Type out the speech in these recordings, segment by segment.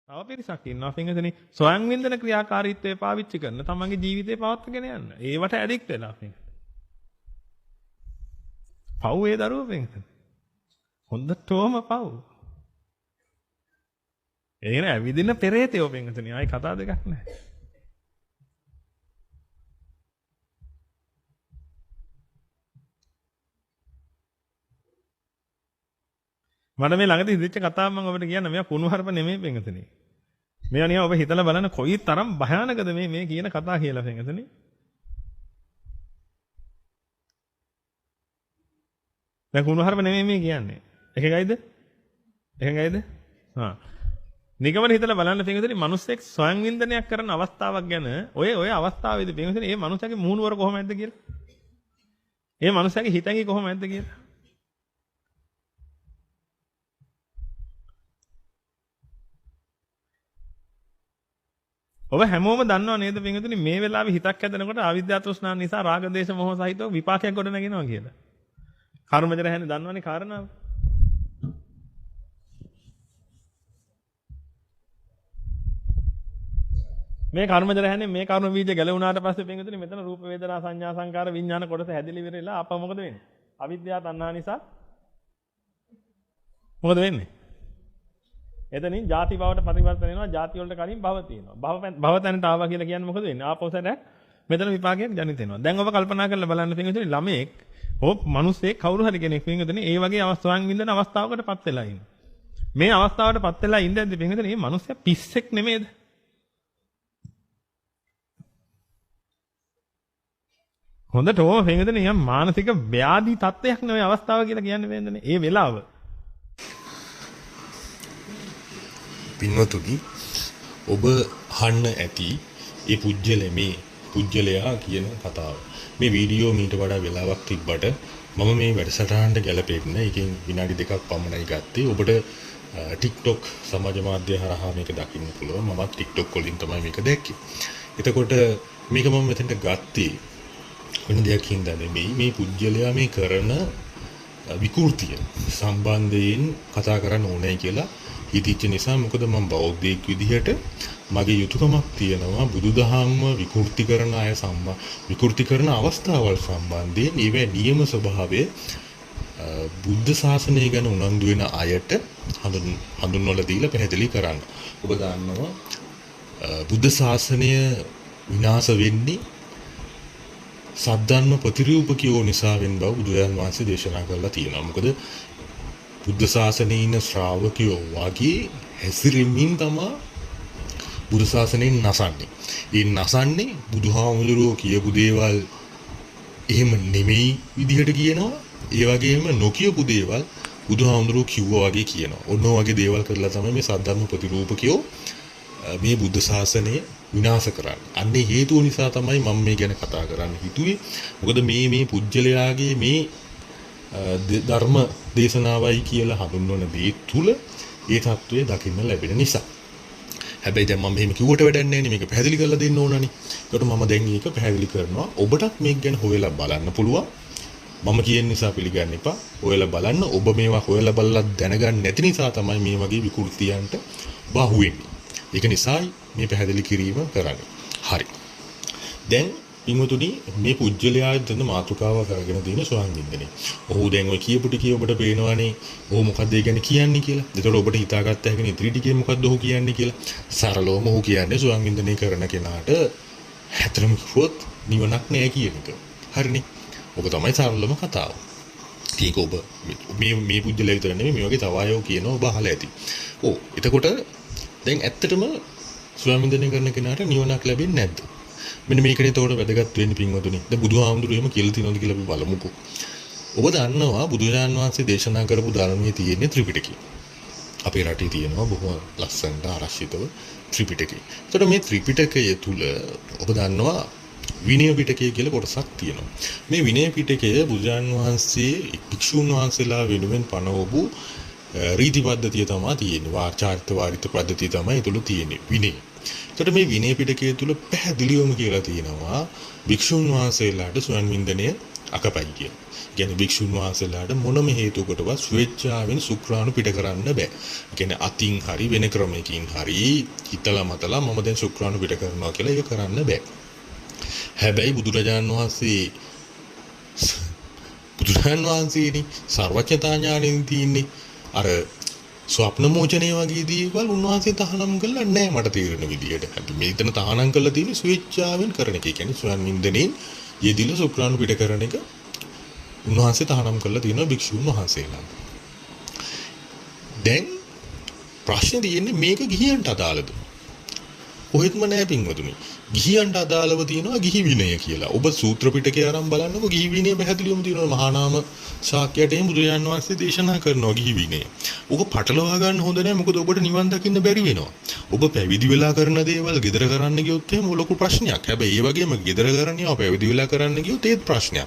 තව පිරිසක් ඉන්නවා පින්වතුනි ස්වයං වින්දන ක්‍රියාකාරීත්වය පාවිච්චි කරන තමන්ගේ ජීවිතේ පවත්වාගෙන යන්න. ඒවට ඇඩික්ට් වෙලා පින්වතුනි. පව් ඒ දරුවෝ පින්වතුනි. හොඳටම පව්. ඒ කියන්නේ ඇවිදින පෙරේතයෝ පින්වතුනි. ආයි කතා දෙකක් නෑ. මට මේ ළඟදී හිතෙච්ච කතාවක් මම ඔබට කියන්න. මේවා කුණුහරුප නෙමෙයි පින්වතුනි. මේවා නිකන් ඔබ හිතලා බලන්න කොයි තරම් භයානකද මේ මේ කියන කතා කියලා පින්වතුනි. දැන් කුණුහරුප නෙමෙයි මේ කියන්නේ. එකගයිද? එකගයිද? හා. නිගමන හිතලා බලන්න පින්වතුනි, මිනිස්සෙක් ස්වයං වින්දනයක් කරන අවස්ථාවක් ගැන ඔය ඔය අවස්ථාවේදී පින්වතුනි මේ මනුස්සයාගේ මුහුණුවර කොහොමද කියලා? ඒ මනුස්සයාගේ හිතැඟි කොහොමද කියලා? ඔබ හැමෝම දන්නව නේද පින්වතුනි මේ වෙලාවේ හිතක් හැදෙනකොට අවිද්‍යාව තෘෂ්ණා නිසා රාග දේශ මොහ සහිතව විපාකයක් ගොඩ නැගෙනවා කියලා. කර්මජ රැහැනේ දන්නවනේ කාරණාව. මේ කර්මජ රැහැනේ මේ කර්ම බීජ ගැලවුණාට පස්සේ පින්වතුනි මෙතන රූප වේදනා සංඥා සංකාර විඥාන කොටස හැදිලි ඉවරලා ආපහු මොකද වෙන්නේ? අවිද්‍යාව තණ්හා නිසා මොකද වෙන්නේ? එතනින් ಜಾති බවට පරිවර්තන වෙනවා. ಜಾති වලට කලින් භව තියෙනවා. භව තැනට ආවා කියලා කියන්නේ මොකද වෙන්නේ? ආපහු සැරයක් මෙතන විපාකයක් ජනිත වෙනවා. දැන් ඔබ කල්පනා කරලා බලන්න පින්වතුනි, ළමයෙක් හෝ මිනිස්සෙක් කවුරු හරි කෙනෙක් පින්වතුනි ඒ වගේ අවස්ථාවන් විඳින අවස්ථාවකටපත් වෙලා ඉන්නවා. මේ අවස්ථාවටපත් වෙලා ඉඳද්දි පින්වතුනි මේ මිනිස්සයා පිස්සෙක් නෙමෙයිද? හොඳට ඕම පින්වතුනි නිකන් මානසික ව්‍යාධි තත්ත්වයක් නෙවෙයි අවස්ථාව කියලා කියන්නේ පින්වතුනි. ඒ වෙලාව පින්වතුනි, ඔබ අහන්න ඇති ඒ පුජ්‍යලේ මේ පුජ්‍යලයා කියන කතාව. මේ වීඩියෝ මීට වඩා වෙලාවක් තිබ්බට මම මේ වැඩසටහනට ගැලපෙන්න එකෙන් විනාඩි දෙකක් පමණයි ගත්තේ. ඔබට TikTok සමාජ මාධ්‍ය හරහා මේක දකින්න පුළුවන්. මමත් TikTok වලින් තමයි මේක දැක්කේ. එතකොට මේක මම මෙතනට ගත්තේ වෙන දෙයක් හින්දා නෙමෙයි. මේ පුජ්‍යලයා මේ කරන විකෘතිය සම්බන්ධයෙන් කතා කරන්න ඕනේ කියලා හිතිච්ච නිසා. මොකද මම බෞද්ධයෙක් විදිහට මගේ යුතුයකමක් තියෙනවා බුදුදහම විකෘති කරන අය විකෘති කරන අවස්ථාවල් සම්බන්ධයෙන් ඒවැ නියම ස්වභාවය බුද්ධ ශාසනය ගැන උනන්දු වෙන අයට හඳුන්වලා දීලා පැහැදිලි කරන්න. ඔබ දන්නවා බුද්ධ ශාසනය විනාශ වෙන්නේ සද්ධර්ම ප්‍රතිරූපකයෝ නිසා වෙන බව බුදුරජාණන් වහන්සේ දේශනා කරලා තියෙනවා. මොකද බුද්ධ ශාසනයේ ඉන්න ශ්‍රාවකයෝ වගේ හැසිරෙමින් තමා බුදු ශාසනයෙන් නසන්නේ. ඒ නසන්නේ බුදුහාමුදුරුවෝ කියපු දේවල් එහෙම නෙමෙයි විදිහට කියනවා. ඒ වගේම නොකියපු දේවල් බුදුහාමුදුරුවෝ කිව්වා වගේ කියනවා. ඔන්න ඔය වගේ දේවල් කරලා තමයි මේ සද්ධර්ම ප්‍රතිරූපකයෝ මේ බුද්ධ ශාසනය විනාශ කරන්නේ. අන්නේ හේතුව නිසා තමයි මම මේ ගැන කතා කරන්න හිතුවේ. මොකද මේ මේ පුජ්‍යලයාගේ මේ ධර්ම දේශනාවයි කියලා හඳුන්වන දේ තුල ඒ තත්ත්වය දකින්න ලැබෙන නිසා. හැබැයි දැන් මම මෙහෙම කිව්වට වැඩක් නැහැ නේ. මේක පැහැදිලි කරලා දෙන්න ඕනනේ. ඒකට මම දැන් මේක පැහැදිලි කරනවා. ඔබටත් මේක ගැන හොයලා බලන්න පුළුවන්. මම කියන නිසා පිළිගන්න එපා. හොයලා බලන්න. ඔබ මේවා හොයලා බලලා දැනගන්න නැති නිසා තමයි මේ වගේ විකෘතියන්ට බහු වෙන්නේ. ඒක නිසායි මේ පැහැදිලි කිරීම කරන්නේ. හරි. දැන් පින්වතුනි මේ පුජ්‍යලයා දෙන මාතෘකාව කරගෙන තියෙන ස්වයං වින්දනය. ඔහු දැන් ඔය කියපු ටිකේ ඔබට පේනවනේ ඔහු මොකද්ද ඒ ගැන කියන්නේ කියලා. එතකොට ඔබට හිතාගත්ත හැකිනේ ඉතිරි ටිකේ මොකද්ද ඔහු කියන්නේ කියලා. සරලවම ඔහු කියන්නේ ස්වයං වින්දනය කරන කෙනාට හැතරම කිව්වොත් නිවනක් නෑ කියන එක. හරිනේ. ඔබ තමයි සරලම කතාව. ඒක ඔබ මේ මේ පුජ්‍යලයා විතර නෙමෙයි මේ වගේ තව අයෝ කියනවා ඔබ අහලා ඇති. ඔව්. එතකොට දැන් ඇත්තටම ස්වයං වින්දනය කරන කෙනාට නිවනක් ලැබෙන්නේ නැද්ද? මෙන්න මේකනේ එතකොට වැදගත් වෙන්නේ පින්වතුනි. දැන් බුදුහාමුදුරුවෝ එහෙම කියලා තියෙනවද කියලා අපි බලමුකෝ. ඔබ දන්නවා බුදුරජාණන් වහන්සේ දේශනා කරපු ධර්මයේ තියෙන්නේ ත්‍රිපිටකය. අපේ රටේ තියෙනවා බොහොම ලස්සනට ආරක්ෂිතව ත්‍රිපිටකය. එතකොට මේ ත්‍රිපිටකය තුල ඔබ දන්නවා විනය පිටකය කියලා කොටසක් තියෙනවා. මේ විනය පිටකය බුදුරජාණන් වහන්සේ භික්ෂූන් වහන්සේලා වෙනුවෙන් පනවපු රීති පද්ධතිය තමයි තියෙන්නේ. වාචාර්ථ වාරිත පද්ධතිය තමයි ඒ තුල තියෙන්නේ විනය. එතකොට මේ විනය පිටකය තුල පැහැදිලිවම කියලා තියෙනවා භික්ෂුන් වහන්සේලාට ස්වයං වින්දනය අකපයි කියලා. කියන්නේ භික්ෂුන් වහන්සේලාට මොනම හේතුවකටවත් ස්වේච්ඡාවෙන් ශුක්‍රාණු පිට කරන්න බෑ. කියන්නේ අතින් හරි වෙන ක්‍රමයකින් හරි හිතලා මතලා මම දැන් ශුක්‍රාණු පිට කරනවා කියලා ඒක කරන්න බෑ. හැබැයි බුදුරජාණන් වහන්සේනේ සර්වඥතා ඥාණයෙන් තියෙන්නේ. අර ස්වප්න මෝචනය වගේ දේවල් උන්වහන්සේ තහනම් කළා නෑ මට තේරෙන විදිහට. අපි මෙතන තහනම් කළා තියෙන්නේ ස්වේච්ඡාවෙන් කරන එක. ඒ කියන්නේ ස්වයං වින්දනයෙන් යෙදිලා ශුක්‍රාණු පිට කරන එක උන්වහන්සේ තහනම් කළා තියෙනවා භික්ෂුන් වහන්සේලා. දැන් ප්‍රශ්නේ තියෙන්නේ මේක ගිහියන්ට අදාළද? කොහෙත්ම නෑ පින්වතුනි. ගිහියන්ට අදාළව තියෙනවා ගිහි විනය කියලා. ඔබ සූත්‍ර පිටකේ අරන් බලන්නකෝ ගිහි විනය පැහැදිලිවම තියෙනවා. මහා නාම ශාක්‍යයට එහෙම බුදුරජාණන් වහන්සේ දේශනා කරනවා ගිහි විනය. ඔක පටලවා ගන්න හොඳ නෑ. මොකද ඔබට නිවන් දකින්න බැරි වෙනවා. ඔබ පැවිදි වෙලා කරන දේවල් ගෙදර කරන්න ගියොත් එහෙම ලොකු ප්‍රශ්නයක්. හැබැයි ඒ වගේම ගෙදර කරන ඒවා පැවිදි වෙලා කරන්න ගියොත් ඒත් ප්‍රශ්නයක්.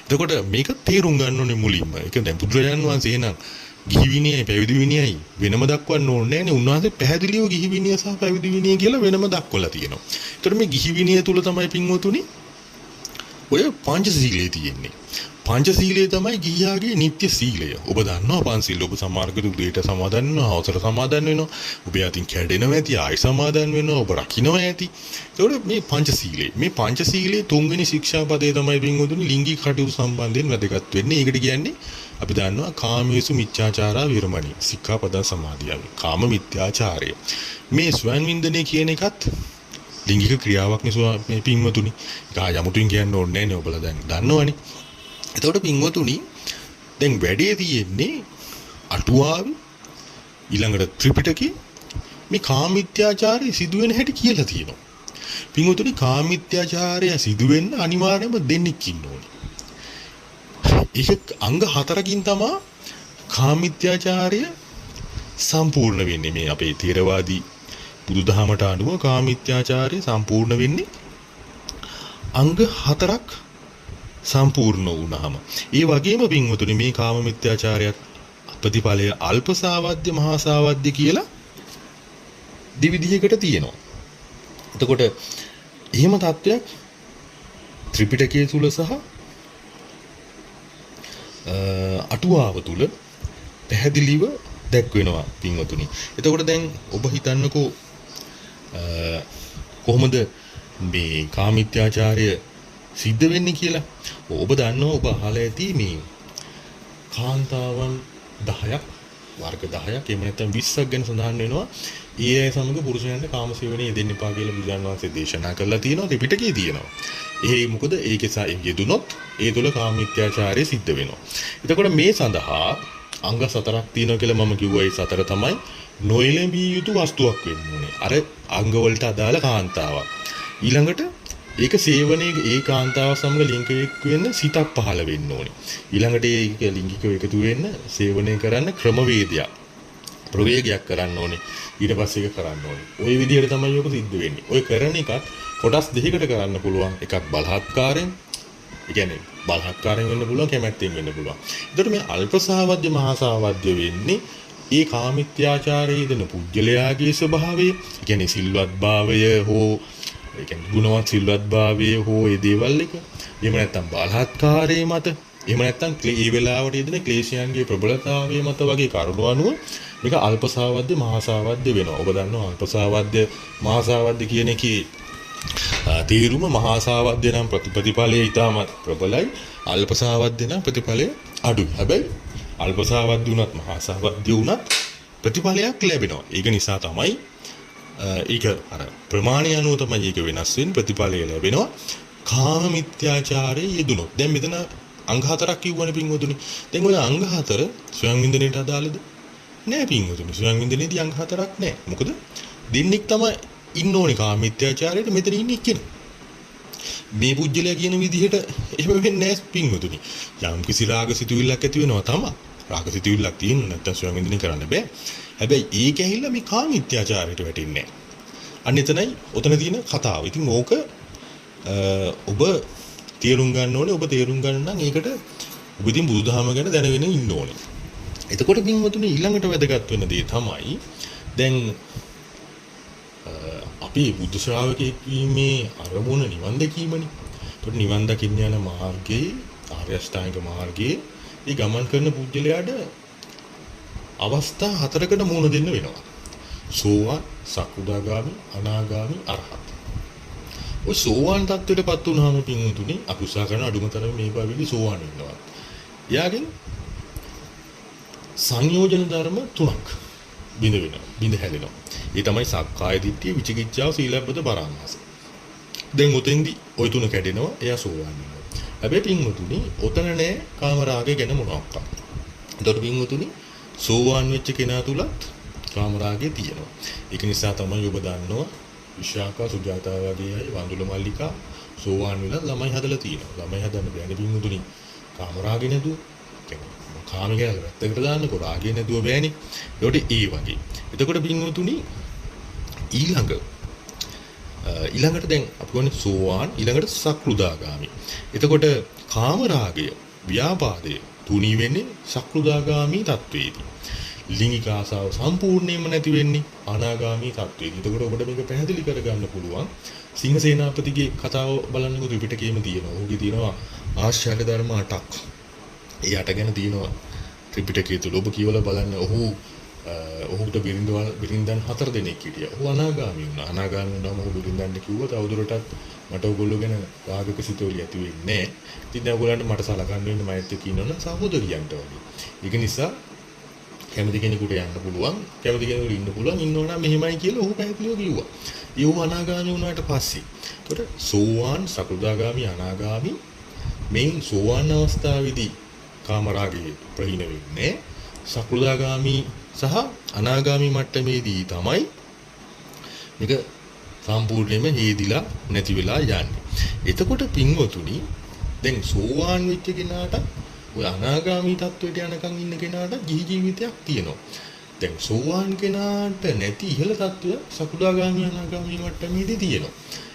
එතකොට මේක තේරුම් ගන්න ඕනේ මුලින්ම. ඒක දැන් බුදුරජාණන් වහන්සේ එහෙනම් ගිහි විනයයි පැවිදි විනයයි වෙනම දක්වන්න ඕනේ නෑනේ. උන්වහන්සේ පැහැදිලිව ගිහි විනය සහ පැවිදි විනය කියලා වෙනම දක්වලා තියෙනවා. ඒතර මේ ගිහි විනය තුල තමයි පින්වතුනි ඔය පංචශීලයේ තියෙන්නේ. පංචශීලය තමයි ගිහියාගේ නිත්‍ය සීලය. ඔබ දන්නවා පංචශීල. ඔබ සමහරකට උදේට සමාදන් වෙනවා, හවසට සමාදන් වෙනවා, ඔබේ අතින් කැඩෙනවා ඇති, ආයි සමාදන් වෙනවා, ඔබ රකින්නවා ඇති. ඒතකොට මේ පංචශීලය, මේ පංචශීලයේ තුන්වෙනි ශික්ෂාපදය තමයි පින්වතුනි ලිංගික කටයුතු සම්බන්ධයෙන් වැදගත් වෙන්නේ. ඒකට කියන්නේ අපි දන්නවා කාමේසු මිච්ඡාචාරා විරමණී සික්ඛාපදං සමාදියාමි. කාම මිත්‍යාචාරය. මේ ස්වයං වින්දනය කියන එකත් ලිංගික ක්‍රියාවක් නේ මේ පින්වතුනි. ඒක ආ යමුතුන් කියන්න ඕනේ නෑනේ, ඔබලා දැන් දන්නවනේ. එතකොට පින්වතුනි දැන් වැඩේ තියෙන්නේ අටුවාවේ ඊළඟට ත්‍රිපිටකේ මේ කාමමිත්‍යාචාරය සිදුවෙන හැටි කියලා තියෙනවා. පින්වතුනි කාමමිත්‍යාචාරය සිදුවෙන්න අනිවාර්යයෙන්ම දෙන්නෙක් ඉන්න ඕනේ. ඒක අංග හතරකින් තමා කාමමිත්‍යාචාරය සම්පූර්ණ වෙන්නේ. මේ අපේ ථේරවාදී බුදුදහමට අනුව කාමමිත්‍යාචාරය සම්පූර්ණ වෙන්නේ අංග හතරක් සම්පූර්ණ වුණාම. ඒ වගේම පින්වතුනි මේ කාම මිත්‍යාචාරයත් ප්‍රතිඵලය අල්ප සාවද්‍ය මහා සාවද්‍ය කියලා දෙවිදිහකට තියෙනවා. එතකොට එහෙම තත්වයක් ත්‍රිපිටකය තුල සහ අටුවාව තුල පැහැදිලිව දැක්වෙනවා පින්වතුනි. එතකොට දැන් ඔබ හිතන්නකෝ කොහොමද මේ කාමමිත්‍යාචාරය සිද්ධ වෙන්නේ කියලා. ඔබ දන්නවා, ඔබ අහලා ඇති මේ කාන්තාවන් 10ක් වර්ග 10ක් එහෙම නැත්නම් 20ක් ගැන සඳහන් වෙනවා. ඒ අය සමග පුරුෂයන්ට කාම සේවනයේ යෙදෙන්න එපා කියලා බුදුන් වහන්සේ දේශනා කරලා තියෙනවා. ත්‍රිපිටකයේ තියෙනවා. ඒ මොකද ඒකේ යෙදුනොත් ඒ තුළ කාම මිත්‍යාචාරය සිද්ධ වෙනවා. එතකොට මේ සඳහා අංග සතරක් තියෙනවා කියලා මම කිව්වා. ඒ සතර තමයි නොඑළඹිය යුතු වස්තුවක් වෙන්න ඕනේ. අර අංග වලට අදාළ කාන්තාවක්. ඊළඟට ඒක සේවනයේ ඒ කාන්තාව සමග ලිංගික වෙන්න සිතක් පහළ වෙන්න ඕනේ. ඊළඟට ඒක ලිංගිකව එකතු වෙන්න සේවනය කරන්න ක්‍රමවේදයක් ප්‍රවේගයක් කරන්න ඕනේ. ඊට පස්සේ ඒක කරන්න ඕනේ. ওই විදිහට තමයි ඔක සිද්ධ වෙන්නේ. ඔය කරන එකත් කොටස් දෙකකට කරන්න පුළුවන්. එකක් බලහත්කාරයෙන්, ඒ කියන්නේ බලහත්කාරයෙන් වෙන්න පුළුවන්, කැමැත්තෙන් වෙන්න පුළුවන්. ඒතකොට මේ අල්ප සාවද්‍ය මහා සාවද්‍ය වෙන්නේ ඒ කාමිත්‍යාචාරයේ යෙදෙන පුජ්‍යලයාගේ ස්වභාවය, ඒ කියන්නේ සිල්වත්භාවය හෝ ඒ කියන්නේ ගුණවත් සිල්වත්භාවය හෝ ඒ දේවල් එක. එහෙම නැත්නම් බලහත්කාරයේ මත, එහෙම නැත්නම් ඒ වෙලාවට යෙදෙන ක්ලේශයන්ගේ ප්‍රබලතාවය මත වගේ කරුණු අනුව මේක අල්ප සාවද්‍ය මහා සාවද්‍ය වෙනවා. ඔබ දන්නවා අල්ප සාවද්‍ය මහා සාවද්‍ය කියන එකේ තේරුම මහා සාවද්‍ය නම් ප්‍රතිඵලය ඉතාමත් ප්‍රබලයි, අල්ප සාවද්‍ය නම් ප්‍රතිඵලය අඩුයි. හැබැයි අල්ප සාවද්‍ය වුණත් මහා සාවද්‍ය වුණත් ප්‍රතිඵලයක් ලැබෙනවා. ඒක නිසා තමයි ඒක අර ප්‍රමාණය අනුව තමයි ඒක වෙනස් වෙන්නේ, ප්‍රතිඵලය ලැබෙනවා. කාම මිත්‍යාචාරයේ යෙදුනොත්. දැන් මෙතන අංග හතරක් කිව්වනේ පින්වතුනි. දැන් ඔය අංග හතර ස්වයං වින්දනයට අදාළද? නෑ පින්වතුනි. ස්වයං වින්දනයේදී අංග හතරක් නෑ. මොකද දෙන්නෙක් තමයි ඉන්න ඕනේ කාම මිත්‍යාචාරයට, මෙතන ඉන්නේ එක්කෙනා. මේ පුජ්‍යලයා කියන විදිහට එහෙම වෙන්නේ නෑ පින්වතුනි. යම් කිසි රාග සිතුවිල්ලක් ඇති වෙනවා තමයි. රාග සිතුවිල්ලක් තියෙන නැත්නම් ස්වයං වින්දනය කරන්න බෑ. හැබැයි ඒක ඇහිලා මේ කාම මිත්‍යාචාරයට වැටෙන්නේ නෑ. අන්න එතනයි ඔතන තියෙන කතාව. ඉතින් ඕක ඔබ තේරුම් ගන්න ඕනේ. ඔබ තේරුම් ගන්න නම් ඒකට ඔබ ඉතින් බුදුදහම ගැන දැනගෙන ඉන්න ඕනේ. එතකොට පින්වතුනි ඊළඟට වැදගත් වෙන දේ තමයි දැන් අපි බුද්ධ ශ්‍රාවකයෙක් වීමේ අරමුණ නිවන් දැකීමනේ. එතකොට නිවන් දකින්න යන මාර්ගයේ ආර්ය අෂ්ටාංගික මාර්ගයේ මේ ගමන් කරන පුජ්‍යලයාට අවස්ථා හතරකට මුහුණ දෙන්න වෙනවා. සෝවාන්, සකෘදාගාමි, අනාගාමි, අරහත්. ඔය සෝවාන් තත්ත්වයටපත් වුණාම පින්වතුනි අපි උත්සාහ කරන අඩුම තරමේ මේ භවයේදී සෝවාන් වෙනවා. එයාගෙන් සංයෝජන ධර්ම තුනක් බිඳ වෙනවා, බිඳ හැලෙනවා. ඒ තමයි සක්කාය දිට්ඨිය, විචිකිච්ඡාව, සීලබ්බත පරාමාස. දැන් ඔතෙන්දී ඔය තුන කැඩෙනවා, එයා සෝවාන් වෙනවා. හැබැයි පින්වතුනි ඔතන නෑ කාමරාගය ගැන මොනවාක්වත්. එතකොට පින්වතුනි සෝවාන් වෙච්ච කෙනා තුලත් කාමරාගය තියෙනවා. ඒක නිසා තමයි ඔබ දන්නවා විශාඛා, සුජාතා වගේ අය, වඳුල මල්ලිකා සෝවාන් වෙලා ළමයි හදලා තියෙනවා. ළමයි හදන්න බෑනේ පින්වතුනි කාමරාගය නැතුව. කාම කියලා පැත්තකට දාන්නකො රාගය නැතුව බෑනේ. ඒකට ඒ වගේ. එතකොට පින්වතුනි ඊළඟට දැන් අපි කියන්නේ සෝවාන්, ඊළඟට සකෘදාගාමි. එතකොට කාම රාගය, ව්‍යාපාදය තුනී වෙන්නේ සකෘදාගාමි තත්වයේදී. ලිංගික ආසාව සම්පූර්ණයෙන්ම නැති වෙන්නේ අනාගාමි තත්වයේදී. එතකොට ඔබට මේක පැහැදිලි කරගන්න පුළුවන්. සිංහ සේනාපතිගේ කතාව බලන්නකො ත්‍රිපිටකයේම තියෙනවා. ඔහුගේ තියෙනවා ආශ්චර්ය ධර්ම 8ක්. ඒ 8 ගැන තියෙනවා ත්‍රිපිටකය තුල. ඔබ කියවලා බලන්න. ඔහුට බිරින්දන් 4 දෙනෙක් හිටියා. ඔහු අනාගාමී වුණා. අනාගාමී වුණාම ඔහු බිරින්දන්ට කිව්වා තවදුරටත් මට ඔයගොල්ලෝ ගැන රාගක සිතුවිලි ඇති වෙන්නේ නැහැ. ඉතින් දැන් ඔයගොල්ලන්ට මට සලකන්න වෙන්නේ මයිත් එක්ක ඉන්නවනම් සහෝදරියන්ට වගේ. ඒක නිසා කැමති කෙනෙකුට යන්න පුළුවන්, කැමති කෙනෙකුට ඉන්න පුළුවන්, ඉන්නවනම් මෙහෙමයි කියලා ඔහු පැහැදිලිව කිව්වා. ඒ ඔහු අනාගාමී වුණාට පස්සේ. එතකොට සෝවාන්, සකෘදාගාමී, අනාගාමී මේන් සෝවාන් අවස්ථාවේදී කාමරාගය ප්‍රහීන වෙන්නේ. සකෘදාගාමී සහ අනාගාමී මට්ටමේදී තමයි මේක සම්පූර්ණයෙන්ම හේදිලා නැති වෙලා යන්නේ. එතකොට පින්වතුනි දැන් සෝවාන් වෙච්ච කෙනාට ඔය අනාගාමී තත්වයට යනකම් ඉන්න කෙනාට ගිහි ජීවිතයක් තියෙනවා. දැන් සෝවාන් කෙනාට නැති ඉහළ තත්වය සකෘදාගාමී අනාගාමී මට්ටමේදී තියෙනවා.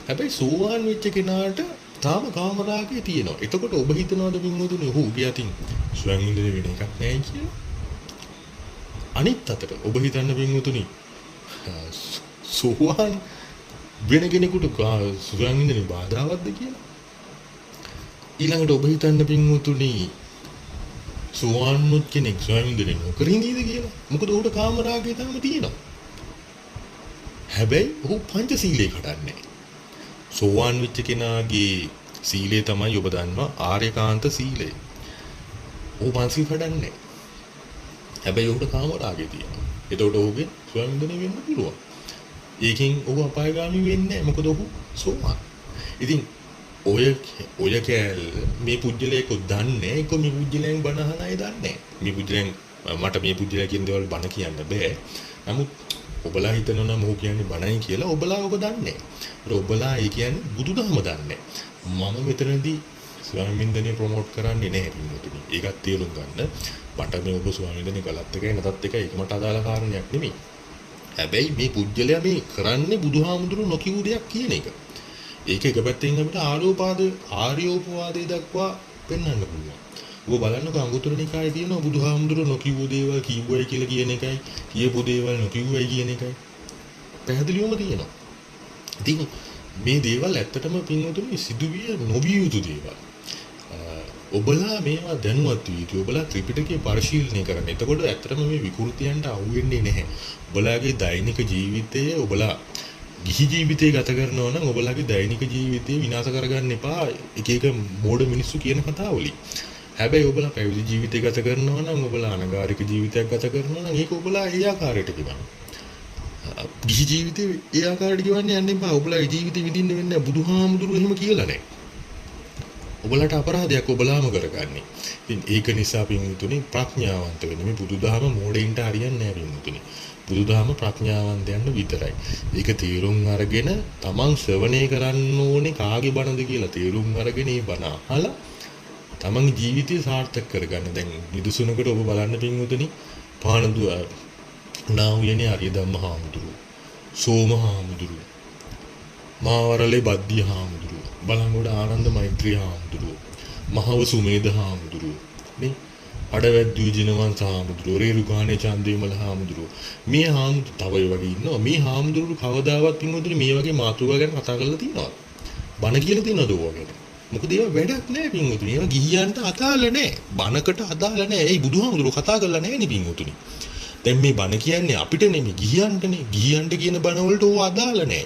හැබැයි සෝවාන් වෙච්ච කෙනාට තාම කාමරාගය තියෙනවා. එතකොට ඔබ හිතනවාද පින්වතුනි ඔහුගේ අතින් ස්වයං වින්දනය වෙන එකක් නෑ කියලා? අනිත් අතට ඔබ හිතන්න පින්වතුනි සෝවාන් වෙන කෙනෙකුට ස්වයං වින්දනය බාධාවත්ද කියලා? ඊළඟට ඔබ හිතන්න පින්වතුනි සෝවාන් වුණොත් කෙනෙක් ස්වයං වින්දනය නොකර ඉඳීද කියලා? මොකද ඔහුට කාමරාගය තාම තියෙනවා. හැබැයි ඔහු පංචශීලයේ කඩන්නේ නැහැ. සෝවාන් වෙච්ච කෙනාගේ සීලය තමයි ඔබ දන්නවා ආර්යකාන්ත සීලය. ඔහු පංචශීල කඩන්නේ නැහැ. හැබැයි ඔහුට කාමරාගය තියෙනවා. එතකොට ඔහුගේ ස්වයං වින්දනය වෙන්න පුළුවන්. ඒකෙන් ඔහු අපායගාමී වෙන්නේ නැහැ. මොකද ඔහු සෝවාන්. ඉතින් ඔය කෑල්ල මේ පුජ්‍යලයක දන්නේ, ඒක මේ පුජ්‍යලයන් බණ අහන අය දන්නේ. මේ පුජ්‍යලයන් මට මේ පුජ්‍යලයා කියන දේවල් බණ කියන්න බෑ. නමුත් ඔබලා හිතනවා නම් ඔහු කියන්නේ බණයි කියලා, ඔබලා ඔබ දන්නේ. ඒත් ඔබලා ඒ කියන්නේ බුදුදහම දන්නේ. මම මෙතනදී ස්වයං වින්දනය ප්‍රොමෝට් කරන්නේ නැහැ පින්වතුනි. ඒකත් තේරුම් ගන්න. මට මේ ඔබ ස්වයං වින්දනය කළත් එකයි නැතත් එකයි ඒක මට අදාළ කාරණයක් නෙමෙයි. හැබැයි මේ පුජ්‍යලයා මේ කරන්නේ බුදුහාමුදුරු නොකියූ දෙයක් කියන එක. ඒක එක පැත්තකින් අපිට ආර්යෝපවාදය දක්වා පෙන්වන්න පුළුවන්. ඔබ බලන්නකෝ අංගුත්තර නිකායේ තියෙනවා බුදුහාමුදුරු නොකියූ දේවල් කිව්වයි කියලා කියන එකයි, කියපු දේවල් නොකියුවයි කියන එකයි පැහැදිලිවම තියෙනවා. ඉතින් මේ දේවල් ඇත්තටම පින්වතුනි සිදුවිය නොවිය යුතු දේවල්. ඔබලා මේවා දැනුවත් විය යුතුයි. ඔබලා ත්‍රිපිටකය පරිශීලනය කරන්න. එතකොට ඇත්තටම මේ විකෘතියන්ට අහු වෙන්නේ නැහැ. ඔබලාගේ දෛනික ජීවිතය, ඔබලා ගිහි ජීවිතය ගත කරනවා නම් ඔබලාගේ දෛනික ජීවිතය විනාශ කරගන්න එපා එක එක මෝඩ මිනිස්සු කියන කතා වලින්. හැබැයි ඔබලා පැවිදි ජීවිතය ගත කරනවා නම්, ඔබලා අනගාരിക ජීවිතයක් ගත කරනවා නම් ඒක ඔබලා ඒ ආකාරයට ගෙවන්න. ගිහි ජීවිතේ ඒ ආකාරයට ගෙවන්න යන්න එපා. ඔබලා ඒ ජීවිතේ විඳින්න වෙන්නේ නැහැ. බුදුහාමුදුරුවෝ එහෙම කියලා නැහැ. ඔබලාට අපරාධයක් ඔබලාම කරගන්නේ. ඉතින් ඒක නිසා පින්වතුනි ප්‍රඥාවන්ත වෙන්න. මේ බුදුදහම මෝඩයින්ට හරියන්නේ නැහැ පින්වතුනි. බුදුදහම ප්‍රඥාවන්තයන්ට විතරයි. ඒක තේරුම් අරගෙන තමන් ශ්‍රවණය කරන්න ඕනේ කාගේ බණද කියලා තේරුම් අරගෙන ඒ බණ අහලා තමන්ගේ ජීවිතය සාර්ථක කරගන්න. දැන් නිදුසුනකට ඔබ බලන්න පින්වතුනි, පානදුව නා උයනේ ආර්ය ධම්ම හාමුදුරුවෝ, සෝම හාමුදුරුවෝ, මාවරලේ බද්දිය හාමුදුරුවෝ, බලංගොඩ ආනන්ද මෛත්‍රී හාමුදුරුවෝ, මහව සුමේද හාමුදුරුවෝ නේ, අඩවැද්දු ජිනවංශ හාමුදුරුවෝ, රේරුකාණේ චන්දවිමල හාමුදුරුවෝ, මේ හාමුදුරුවෝ තව ඒ වගේ ඉන්නවා. මේ හාමුදුරුවෝ කවදාවත් පින්වතුනි මේ වගේ මාතෘකා ගැන කතා කරලා තියෙනවද? බණ කියලා තියෙනවද ඕවා ගැන? මොකද ඒවා වැඩක් නෑ පින්වතුනි. ඒවා ගිහියන්ට අදාළ නෑ. බණකට අදාළ නෑ. ඒයි බුදුහාමුදුරුවෝ කතා කරලා නෑනේ පින්වතුනි. දැන් මේ බණ කියන්නේ අපිට නෙමෙයි ගිහියන්ටනේ. ගිහියන්ට කියන බණ වලට ඕවා අදාළ නෑ.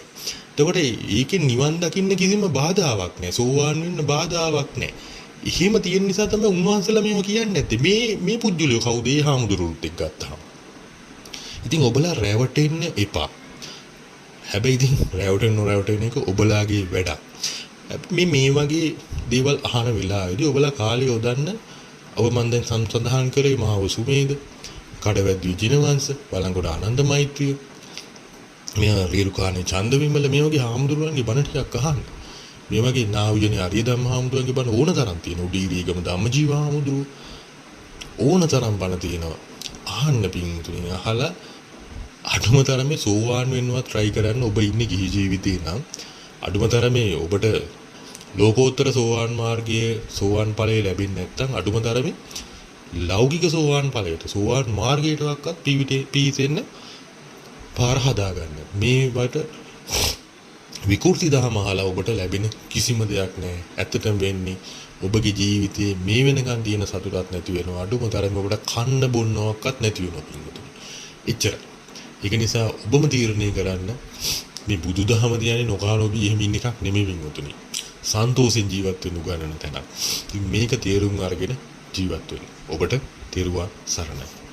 එතකොට ඒකෙන් නිවන් දකින්න කිසිම බාධාවක් නෑ. සෝවාන් වෙන්න බාධාවක් නෑ. එහෙම තියෙන නිසා තමයි උන්වහන්සේලා මේව කියන්නේ නැත්තේ. මේ මේ පුජ්‍යලියෝ කවුද ඒ හාමුදුරුවොත් එක්ක ගත්තාම. ඉතින් ඔබලා රැවටෙන්න එපා. හැබැයි ඉතින් රැවටෙන්න නොරැවටෙන එක ඔබලාගේ වැඩක්. මේ මේ වගේ දේවල් අහන වෙලාවේදී ඔබලා කාලය යොදන්න ඔබ මන් දැන් සඳහන් කරේ මහා සුමේද, කඩවැද්ද ජිනවංශ, බලංගොඩ ආනන්ද මෛත්‍රිය, මේ රේරුකාණේ චන්දවිමල මේ වගේ හාමුදුරුවන්ගේ බණ ටිකක් අහන්න. මේ වගේ නා වූ ආර්ය ධම්ම හාමුදුරුවන්ගේ බණ ඕන තරම් තියෙනවා. උඩීරියගම ධම්මජීව හාමුදුරුවෝ ඕන තරම් බණ තියෙනවා. අහන්න පින්තුනි, අහලා අඩුම තරමේ සෝවාන් වෙන්නවත් try කරන්න. ඔබ ඉන්නේ ගිහි ජීවිතේ නම් අඩුම තරමේ ඔබට ලෝකෝත්තර සෝවාන් මාර්ගයේ සෝවාන් ඵලය ලැබෙන්නේ නැත්නම් අඩුම තරමේ ලෞකික සෝවාන් ඵලයට, සෝවාන් මාර්ගයටවත් පිවිසෙන්න පාර හදාගන්න. මේ වට විකෘති දහම අහලා ඔබට ලැබෙන කිසිම දෙයක් නෑ. ඇත්තටම වෙන්නේ ඔබගේ ජීවිතයේ මේ වෙනකන් තියෙන සතුටක් නැති වෙනවා. අඩුම තරමේ ඔබට කන්න බොන්නවක්වත් නැති වෙනවා පින්වතුනි. එච්චරයි. ඒක නිසා ඔබම තීරණය කරන්න මේ බුදුදහම කියන්නේ නොකා නොබී එහෙම ඉන්න එකක් නෙමෙයි පින්වතුනි. සන්තෝෂෙන් ජීවත් වෙන්න උගන්වන තැනක්. ඉතින් මේක තේරුම් අරගෙන ජීවත් වෙන්න. ඔබට තෙරුවන් සරණයි.